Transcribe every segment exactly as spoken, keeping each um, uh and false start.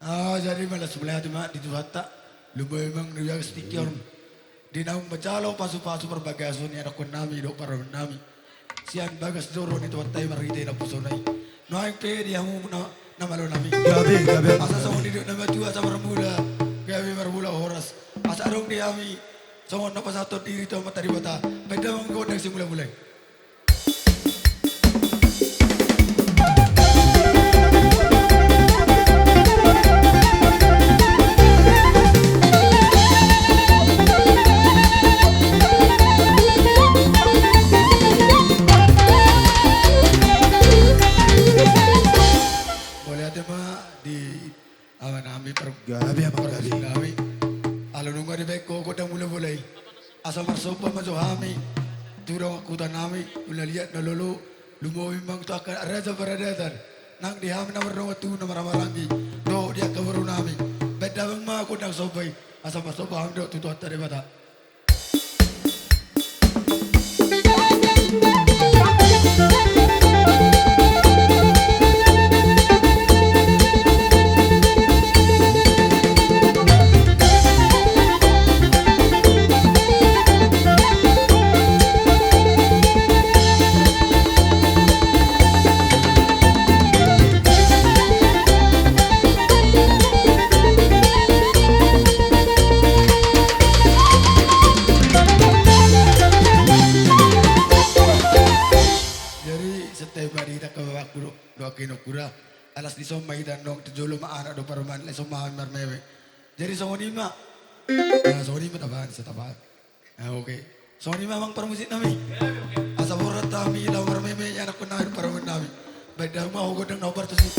Ah, jadi malas melihat ma di Tuhanta. Lumobi ma di bagas tingki on. Di naung manjalo pasu-pasu parbagason ni anakkon nami dohot parumaen nami. Sian bagas joro ni Tuhanta i marhite naposona i. Nuaeng pe di hamu na, na malo nami. Gabe, gabe. Asa songon nidok na matua asa marmula. Gabe marmula horas. Asa adong di hami. Songon na pasahathon diri tu Amanta Debata. Baen damang gondang simula-mula i. Mauliate ma di Amanami, pargabe, ama pargabe nami. Ala nunga dibaen ho gondang mula-mula i. Asa marsomba ma jo hami tu dongan huta nami, na liat na lolo, lumobi ma tu angka raja paradatan. Nang di hami na mardongan tubu na marhahamaranggi dohot di angka boru nami. Baen damang ma gondang somba i. Asa marsomba hami dohot tu Tuhanta Debata. Jadi, setiap hari kita ke waktu dohot inongku da. Alas dison ma hita nong tu jolo ma anak dohot parumaen, laos ma hami marmeme. Jadi songon i ma. Nah, songon i ma tabaen, so tabaen. Ah, oke. Songon i ma amang parmusik nami. Asa borhat hami laho marmeme, anakkon nami dohot parumaen nami. Baen damang ma ho gondang na hombar tusi.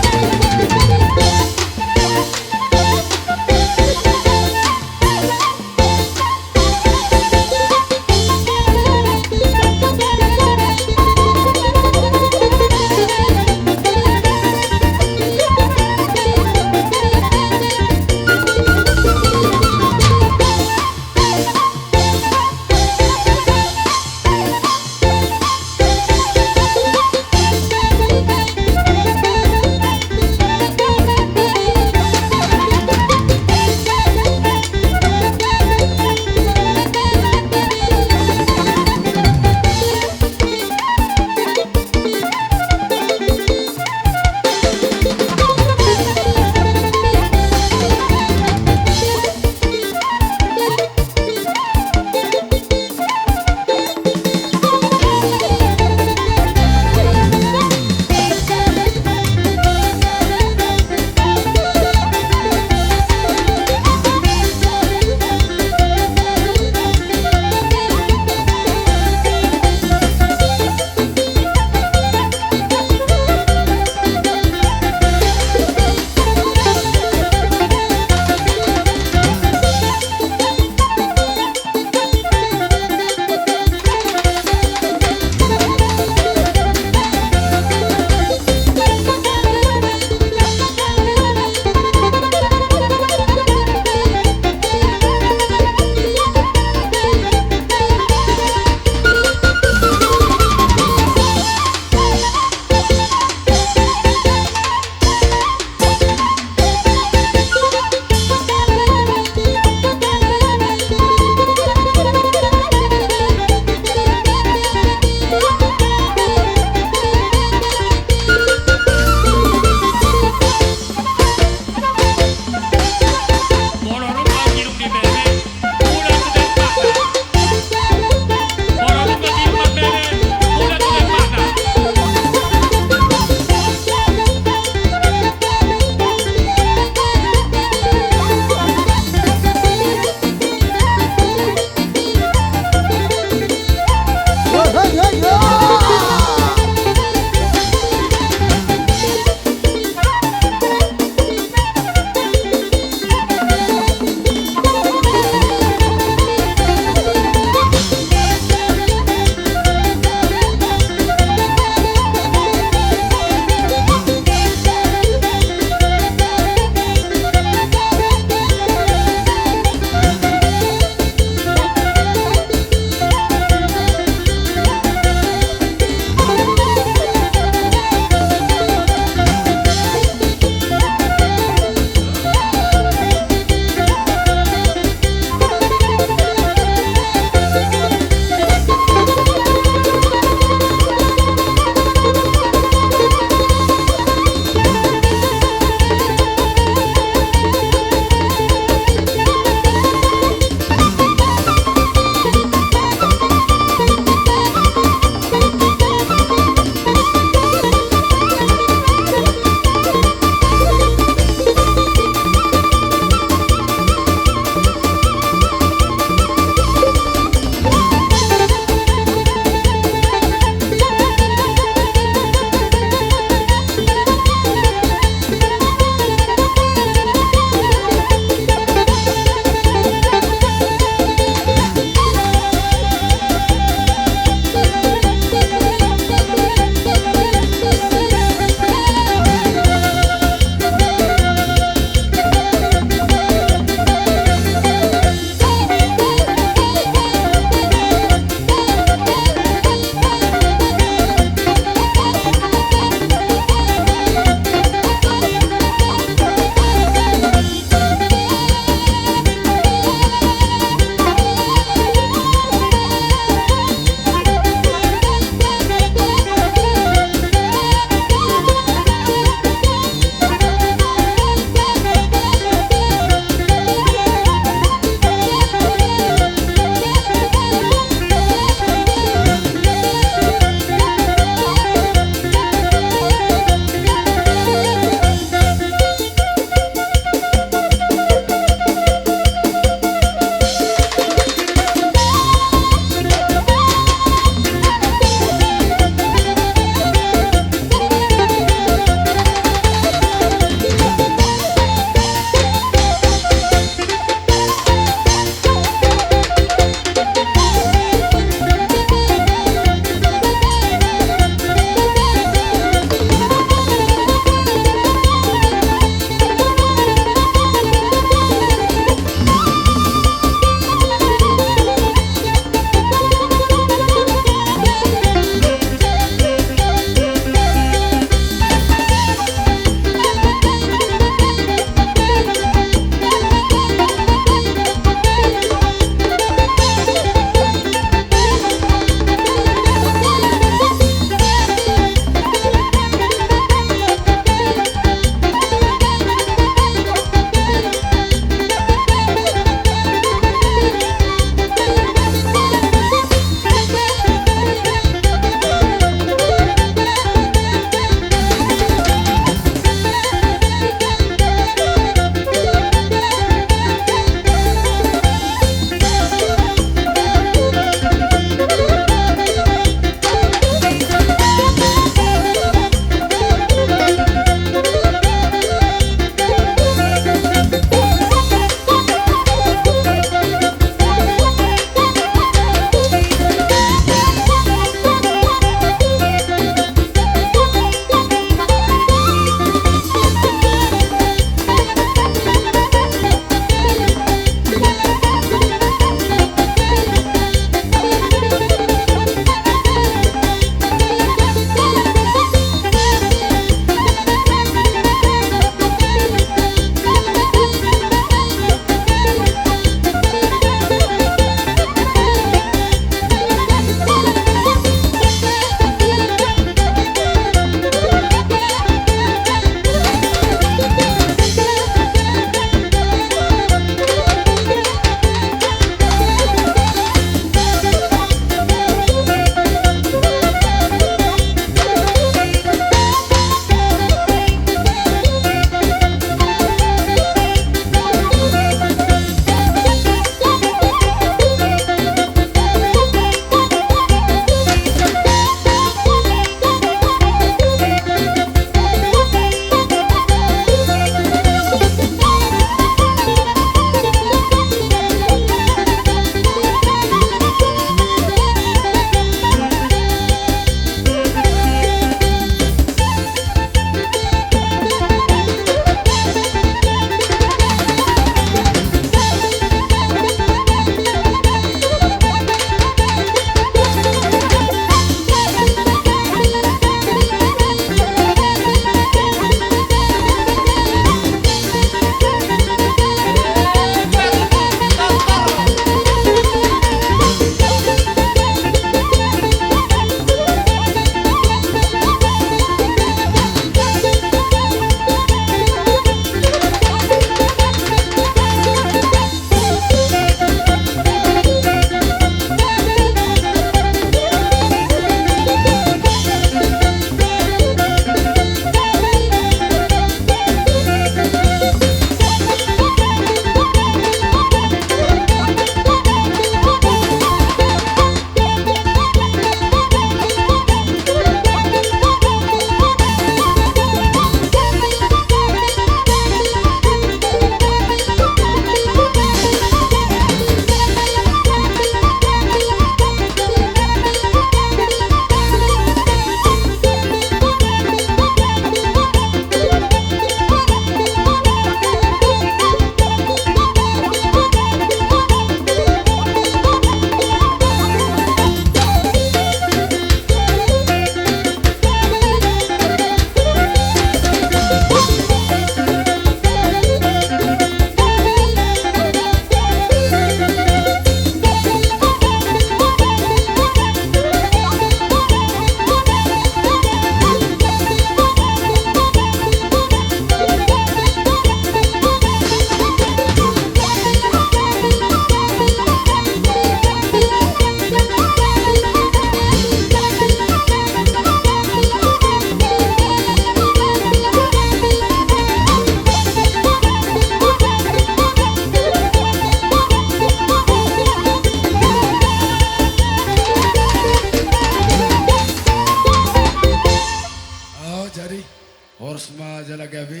gabe,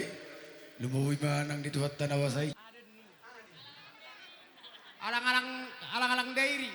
lumobi ma nang di Tuhanta na huasa i. Alang-alang, alang-alang dairi.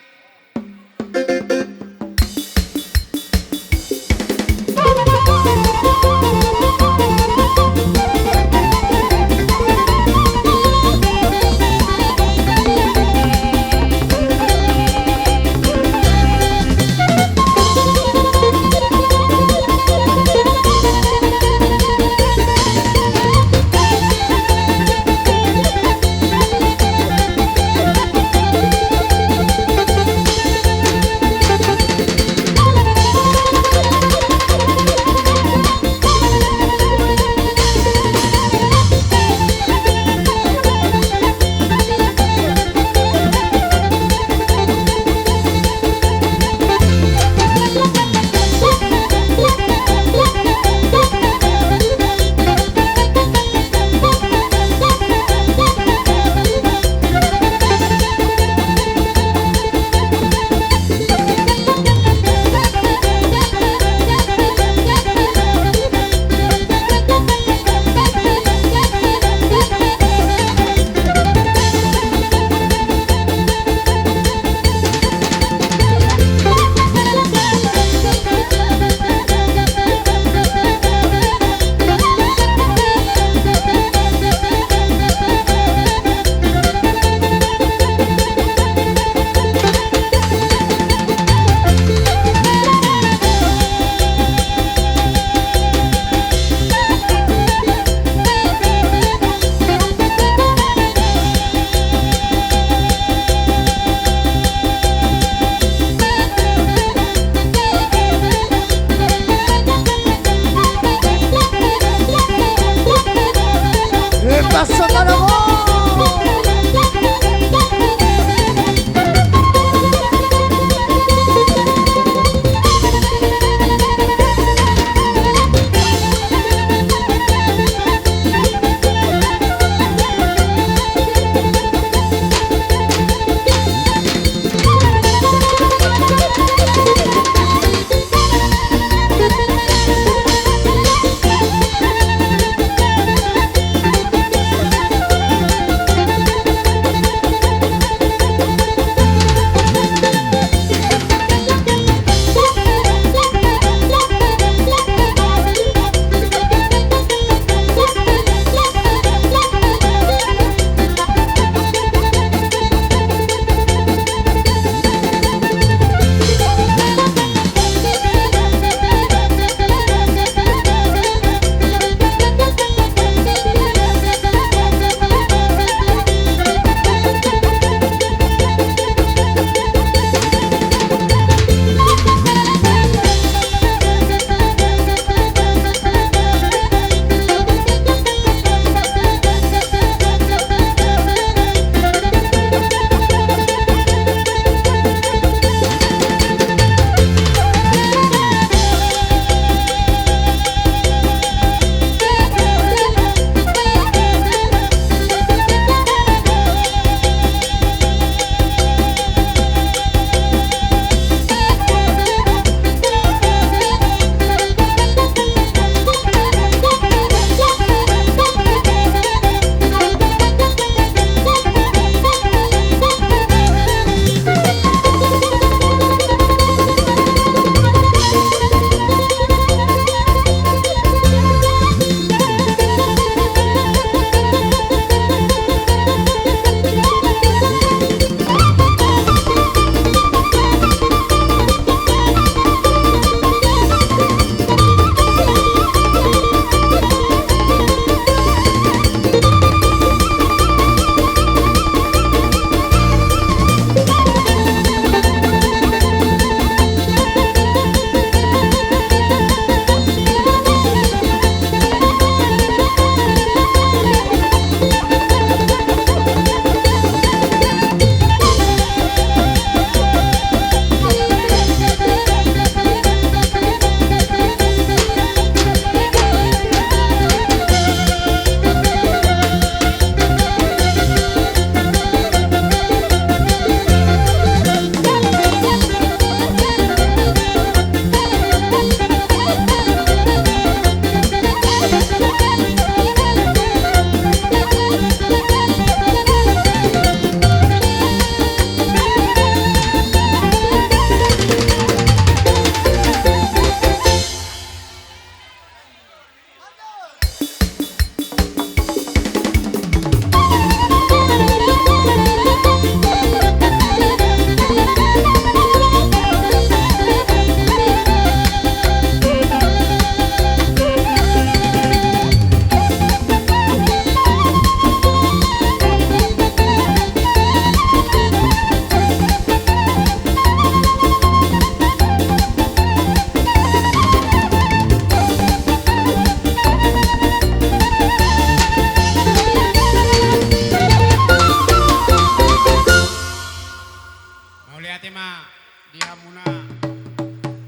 Ate ma di hamuna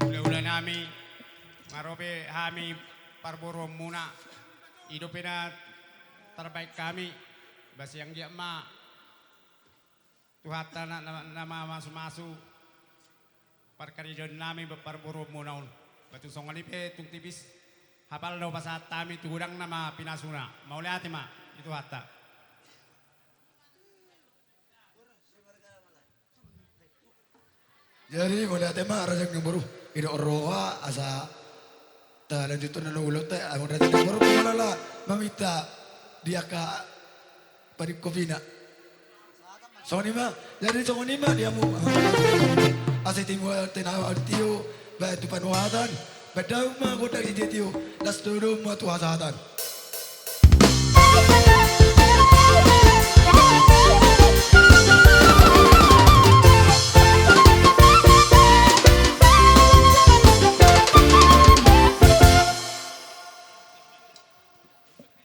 hulahula nami, marobe hami parboruonmuna, i dope na tarbaen hami, ba sai anggiat ma Tuhanta na, na, na mamasumasu parkarejoan nami ba parboruonmuna on. Ba tung songon i pe tung tipis hapal do pasahat hami tu godang nama pinasuna. Mauliate ma di Tuhanta. Jadi mauliate ma raja ni boru, idok roha asa talanjuthon na ulaonta, amang raja ni boru, mauliate maminta di angka parikkopina. Songon i ma, jadi songon i ma di hamu. Asa timu tena tio, baen tu panuhatan, baen ma gondang sitio, las do hamu tu hasahatan.